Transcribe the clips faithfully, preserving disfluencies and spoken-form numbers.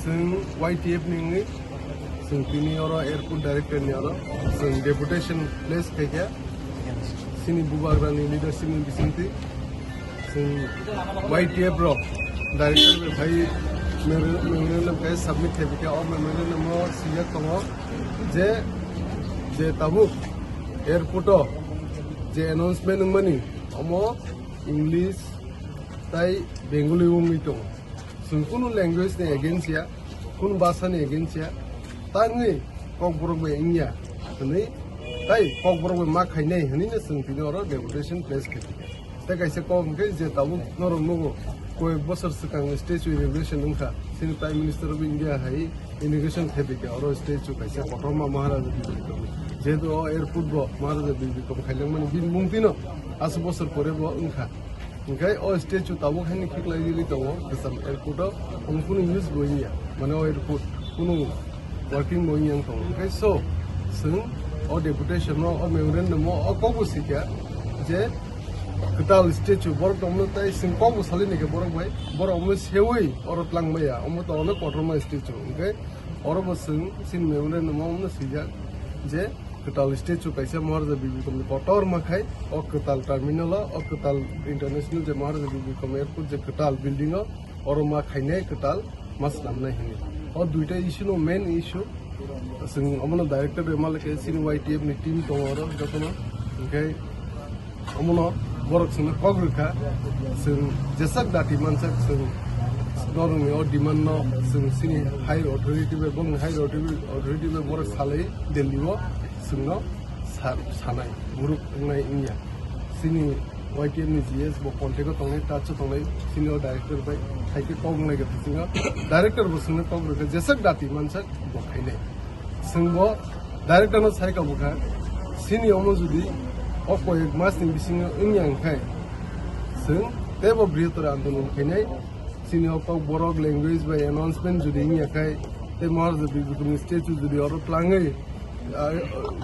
Chwng Y T F ni wngwi, chwng tini oro airport director ni oro chwng deputation place khaikha, chini bubagrani leadership ni bisingtwi chwng Y T F rok director bai phai memorandum khai submit khaiphaikha. O memorandum o swijak tongo je, je tabuk airport o je announcement wngmani, omo English tai Bengali wngwi tongo. Chwng kunu language ni against ya, kunu bhasha ni against ya, tangwi Kokborok bai wngya hwnwi, tai Kokborok bai ma khainai hwnwi no chwng tini oro deputation place khaikha. Tei kaisa kok hwnkhe je tabuk norok nugo, koyek bosor swkang statue inauguration wngkha, chini Prime Minister of India hai inauguration khaiphaikha oro statue kaisa kotorma Maharaja Bibir Bikromni. Jehetu o airport bo Maharaja Bibir Bikrom khailangmani bini mung tino aswk bosor pore bo wngkha. Hwnkhe o statue tabuk haino khiklai rwi tongo, kwcham airport o, omo kunu use bo wngya, mane o airport kunu working bo wngya wng tongo. Hwnkhe so, chwng o deputation o, o memorandum o, o kok bo swikha je kwtal statue borok tongmano, tai chwng kok bo salai naikha borok bai, borok omo seui oro twlang maya, omo to ono kotorma statue. Hwnkhe oro bo chwng chini memorandum o omo swijak je, kwtal statue kaisa Maharaja Bibir Bikromni kotorma khai, o kwtal terminal o, o kwtal international je Maharaja Bibir Bikrom airport je kwtal building o, oro ma khainai kwtal ma swnamnai hwnwi. O duita issue no main issue. Chwng omono director bai malai khe chini Y T F ni team tongo oro jotono. Hwnkhe omono borok chwngno kok rwkha, chwng jeswk dati mansak chwng norokni o demand no chwng chini higher authority bai, bongni higher authority, authority bai borok salai Delhi o chwngno sa-, sanai, borok wngnai wngya. Chini Y T F ni G S bo contact o tongnai, touch o tongnai, chini o director bai hai khe kok wngnai khe chwngno director bo chwngno kok rwkha, jeswk dati mansak bo khainai. Chwng bo director no sai ka bwkha, chini omo jodi o koyek mas ni bisingo wngya wngkhai, chwng teibo brihottor andolon khainai. Chini o Kokborok language bai announcement jodi wngya khai, tei Maharaja Bibir Bikromni statue jodi oro twlangwi, ah,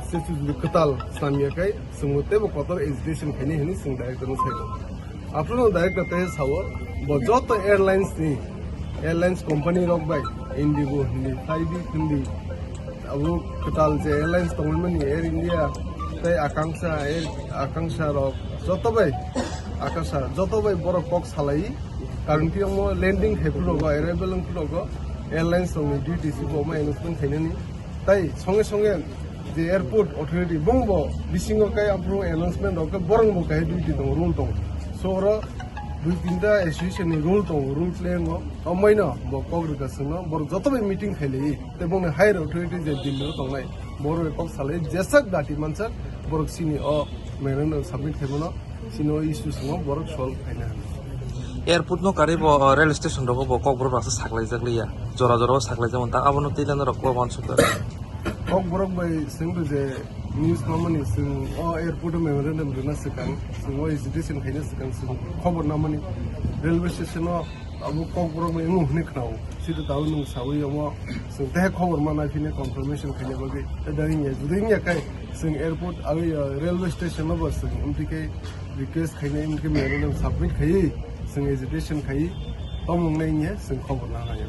statue jodi kwtal swnamya khai, chwngbo teibo kotor agitation khainai hwnwi chwng director no sai tongo. Aphuru no director tei sao, bo joto airlines ni, airlines company rok bai, Indigo hindi, Flybe hindi, abo kwtal je airlines tongmani Air India tei Akansha, Air Akansha rok joto bai, Akansha joto bai borok kok salai, karon ki omo landing khai phuru rogo, arrival wng phuru rogo, airlines rokni duty si bo omo announcement khainani. Tai songe songe je airport authority bongbo bisingo kai aphuru announcement rok khe borok bo kai duty tongo, rule tongo. So oro dui tinta association ni rule tongo, rule play wngo. Omoino bo kok rwkha chwngno, borok joto bai meeting khailai tei bongni higher authority je Delhi o tongnai, borok bai kok salai jeswk dati mansak borok chini o memorandum submit khaimano. Chini o issue swngo borok solve khaina hwnwi. Airport no karwi bo, uh, rail station rogo bo Kokborok rok saklaijak liya. Jora jora o saklaijak manta, abono twi lana rok bo uansuk. Kokborok bai swngdo je news mamani, chwng o airport o memorandum rwna swkang, chwng o agitation khaina swkang, chwng khobor namani railway station o abo Kokborok bai wngo hwnwi khnao. Sito tao nwng sawi omo chwng teha khobor mana phine confirmation khaina bagwi. Tei da wngya, jodi wngya khai chwng airport, abo, uh, railway station o bo chwng amtwi khe request khainai, amtwi khe memorandum submit khaiwi chwng agitation khaiwi tongmung nai wngya chwng khobor nang nai.